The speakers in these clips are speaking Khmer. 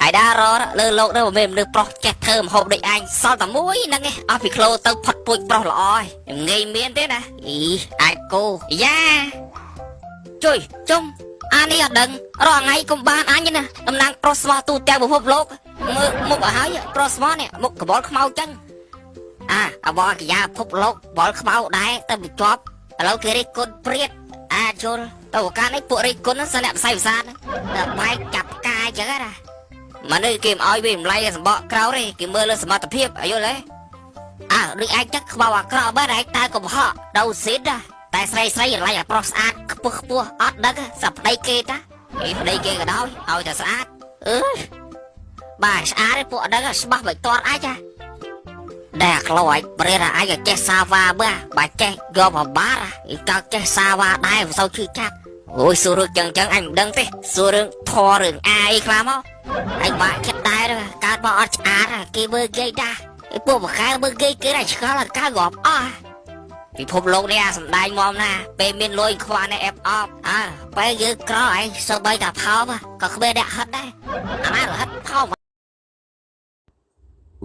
អាយដារលើលោកនោះមិនមែនមនុស្សប្រុសចេះធ្វើម្ហូបដូចឯងសល់តែមួយហ្នឹងឯងអស់ពីក្លូទៅផុតពូជប្រុសល្អឯងងាយមានទេណាអីអាចគោយ៉ាជួយជុំអានេះអត់ដឹងរាល់ថ្ងៃកុំបានអញណាតំណាងប្រុសស្មោះទូទាំងពិភពលោកមើលមុខឲ្យហើយប្រុសស្មោះនេះមុខកបលខ្មៅចឹងអាអវកាយាពិភពលោកបលខ្មៅដែរទៅបញ្ជាប់ឥឡូវគេរិះគន់ព្រាតអាចុលទៅឱកាសនេះពួករិះគន់ហ្នឹងសិនអ្នកផ្សាយផ្សាដល់បែកចាប់ផ្កាយចឹងណាមនុស្សគេមិនអោយវាតម្លៃសម្បកក្រៅទេគេមើលលើសមត្ថភាពឲ្យយល់ទេអើដូចឯងចឹងខ្មៅអាក្រក់បែរឯងតើកុំហក់ដល់ស៊ីតណាតែស្រីស្រីឡៃអាប្រុសស្អាតខ្ពស់ខ្ពស់អត់ដឹងសប្តីគេតាគេប្តីគេក៏ដោយឲ្យតែស្អាតអើយបាទស្អាតទេពួកអត់ដឹងច្បាស់មិនតាន់អាចណាដែលក្លោឯងព្រះឯងក៏ចេះសាវ៉ាបើបើចេះយកបបារឯងក៏ចេះសាវ៉ាដែរមិនសូវឈឺចាប់អូយសួររឿងចឹងចឹងអញមិនដឹងទេសួររឿងធររឿងអាអីខ្លះមកអញបាក់ចិត្តដែរកើតមកអត់ឆ្អាតគេមើលគេតាឯពួកបកែមើលគេគេតែឆ្កល់កើងាប់អស់ពិភពលោកនេះអាសំដែងមកណាពេលមានលុយខ្វះនេះអេបអបអើពេលយើងក្រឯងសូម្បីតែផោមក៏គ្មានអ្នកហិតដែរអាណាហិតផោម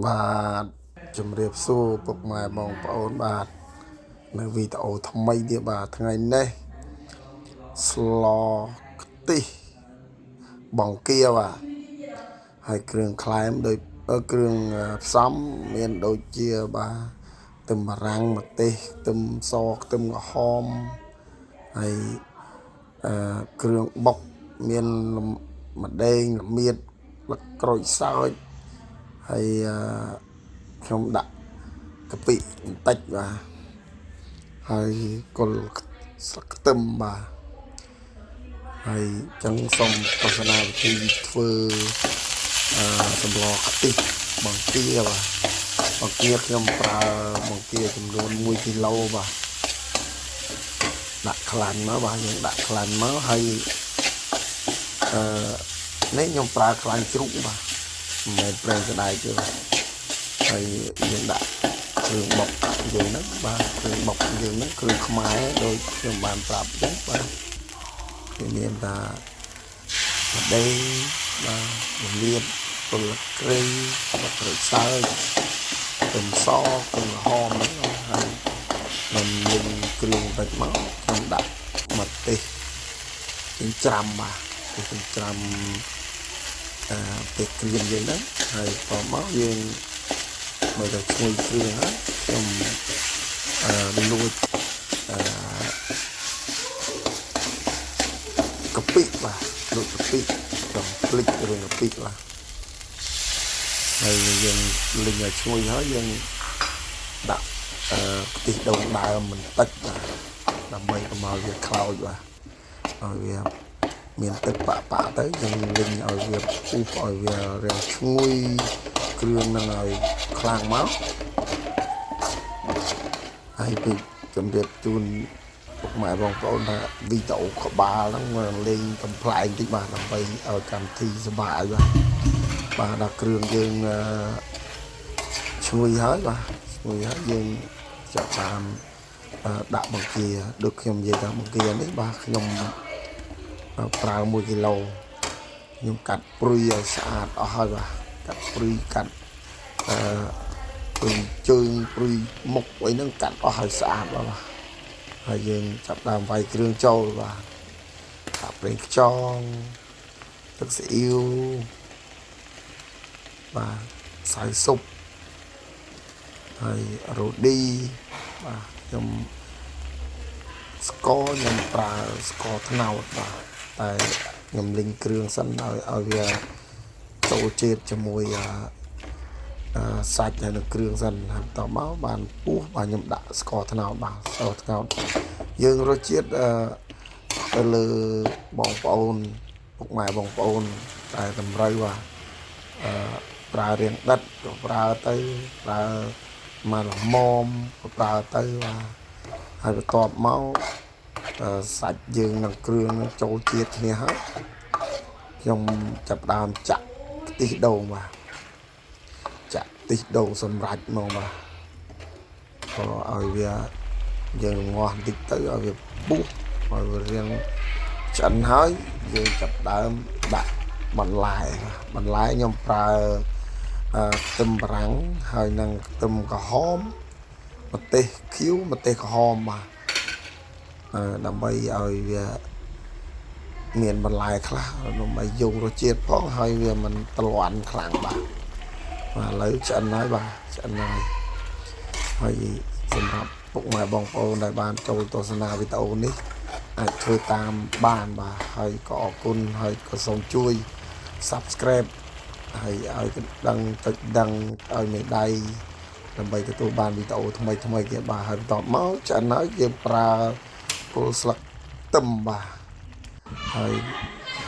បាទជំរាបសួរពុកម៉ែបងប្អូនបាទនៅវីដេអូថ្មីទៀតបាទថ្ងៃនេះស្លខ្ទិះបង្គាបាទហើយគ្រឿងក្លែមដូចគ្រឿងផ្សំមានដូចជាបាទខ្ទឹមបារាំងម្ទេសខ្ទឹមសខ្ទឹមក្រហមហើយគ្រឿងបុកមានម្ដេងល្មៀតលក្រូចសើចហើយខ្ញុំដាក់កាពិបន្តិចបាទហើយគល់ស្លឹកខ្ទឹមបាទហើយចឹងសូមទស្សនាវិធីធ្វើសម្លខ្ទិះបង្គាបាទបង្គាខ្ញុំប្រើបង្គាចំនួន1គីឡូបាទដាក់ខ្លាញ់មកបាទយើងដាក់ខ្លាញ់មកហើយអឺនេះខ្ញុំប្រើខ្លាញ់ជ្រូកបាទមិនមែនប្រេងសណ្តែកទេបាទហើយយើងដាក់គ្រឿងបុកយើងហ្នឹងបាទគ្រឿងបុកយើងហ្នឹងគ្រឿងខ្មែរដូចខ្ញុំបានប្រាប់អញ្ចឹងបាទគឺមានថាម្ដេងបាទរមៀតគល់គ្រៃបក្រូចសើចខ្ទឹមសខ្ទឹមក្រហមហ្នឹងហើយខ្ញុំលីងគ្រឿងបន្តិចមកខ្ញុំដាក់ម្ទេសចិញ្ច្រាំបាទទេសចិញ្ច្រាំអឺទេសក្រៀមយើងហ្នឹងហើយបន្ទាប់មកយើងមើលទៅឈ្ងុយគ្រឿងហើយខ្ញុំលួចអឺកាពិបាទលួចកាពិខ្ញុំភ្លេចរឿងកាពិបាទហើយយើងលីងឲ្យឈ្ងុយហើយយើងដាក់ខ្ទិះដូងដើមបន្តិចបាទដើម្បីកុំឲ្យវាខ្លោចបាទឲ្យវាមានទឹកបាក់បាក់ទៅយើងលីងឲ្យវាពុះឲ្យវារាងឈ្ងុយគ្រឿងនឹងឲ្យខ្លាំងមកហើយពីជំរាបជូនពុកម៉ែបងប្អូនថាវីដេអូក្បាលហ្នឹងមកលេងកំប្លែងតិចបាទដើម្បីឲ្យកម្មវិធីសប្បាយបាទបាទដល់គ្រឿងយើងឈ្ងុយហើយបាទឈ្ងុយហើយយើងចាប់តាមដាក់បង្គាដូចខ្ញុំនិយាយថាបង្គានេះបាទខ្ញុំប្រើ1គីឡូខ្ញុំកាត់ព្រុយឲ្យស្អាតអស់ហើយបាទកាត់ព្រុយកាត់អឺព្រុយជើងព្រុយមុខអីហ្នឹងកាត់អស់ឲ្យស្អាតបាទហើយយើងចាប់ដើមវាយគ្រឿងចូលបាទដាក់ប្រេងខ្យងទឹកស៊ីអ៊ីវបាទខ្សៅស៊ុបហើយរ៉ូឌីបាទខ្ញុំស្ករខ្ញុំប្រើស្ករត្នោតបាទតែខ្ញុំលីងគ្រឿងសិនឲ្យវាចូលជាតិជាមួយអឺសាច់ហើយនឹងគ្រឿងសិនហើយបន្តមកបានពុះបាទខ្ញុំដាក់ស្ករត្នោតបាទស្ករត្នោតយើងរសជាតិទៅលើបងប្អូនពុកម៉ែបងប្អូនតែតម្រូវបាទអឺប្រើរាងដិតក៏ប្រើទៅប្រើមកល្មមក៏ប្រើទៅបាទហើយបន្ទាប់មកសាច់យើងនឹងគ្រឿងនឹងចូលជាតិគ្នាហើយខ្ញុំចាប់ផ្ដើមចាក់ខ្ទិះដូងបាទចាក់ខ្ទិះដូងសម្រាប់មកបាទក៏ឲ្យវាយើងងាស់បន្តិចទៅឲ្យវាពុះឲ្យវារាងឆ្អិនហើយយើងចាប់ដើមដាក់ បន្លែបន្លែខ្ញុំប្រើអឺខ្ទឹមបារាំងហើយនិងខ្ទឹមក្រហមម្ទេសខៀវម្ទេសក្រហមបាទអឺដើម្បីឲ្យវាមានបន្លែខ្លះដើម្បីយងរសជាតិផងហើយវាមិនទ្លាន់ខ្លាំងបាទបាទឥឡូវឆ្អិនហើយបាទឆ្អិនហើយហើយសម្រាប់ពុកម៉ែបងប្អូនដែលបានចូលទស្សនាវីដេអូនេះអាចធ្វើតាមបានបាទហើយក៏អរគុណហើយក៏សូមជួយ Subscribe ហើយឲ្យកដឹងចុចដឹងឲ្យមេដៃដើម្បីទទួលបានវីដេអូថ្មីថ្មីទៀតបាទហើយបន្ទាប់មកឆ្អិនហើយយើងប្រើគល់ស្លឹកខ្ទឹមបាទហើយ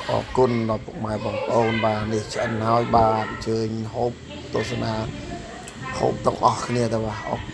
អរគុណដល់ពុកម៉ែបងប្អូនបាទនេះឆ្អិនហើយបាទអញ្ជើញហូបទស្សនាហូបទាំងអស់គ្នាទៅបាទអរ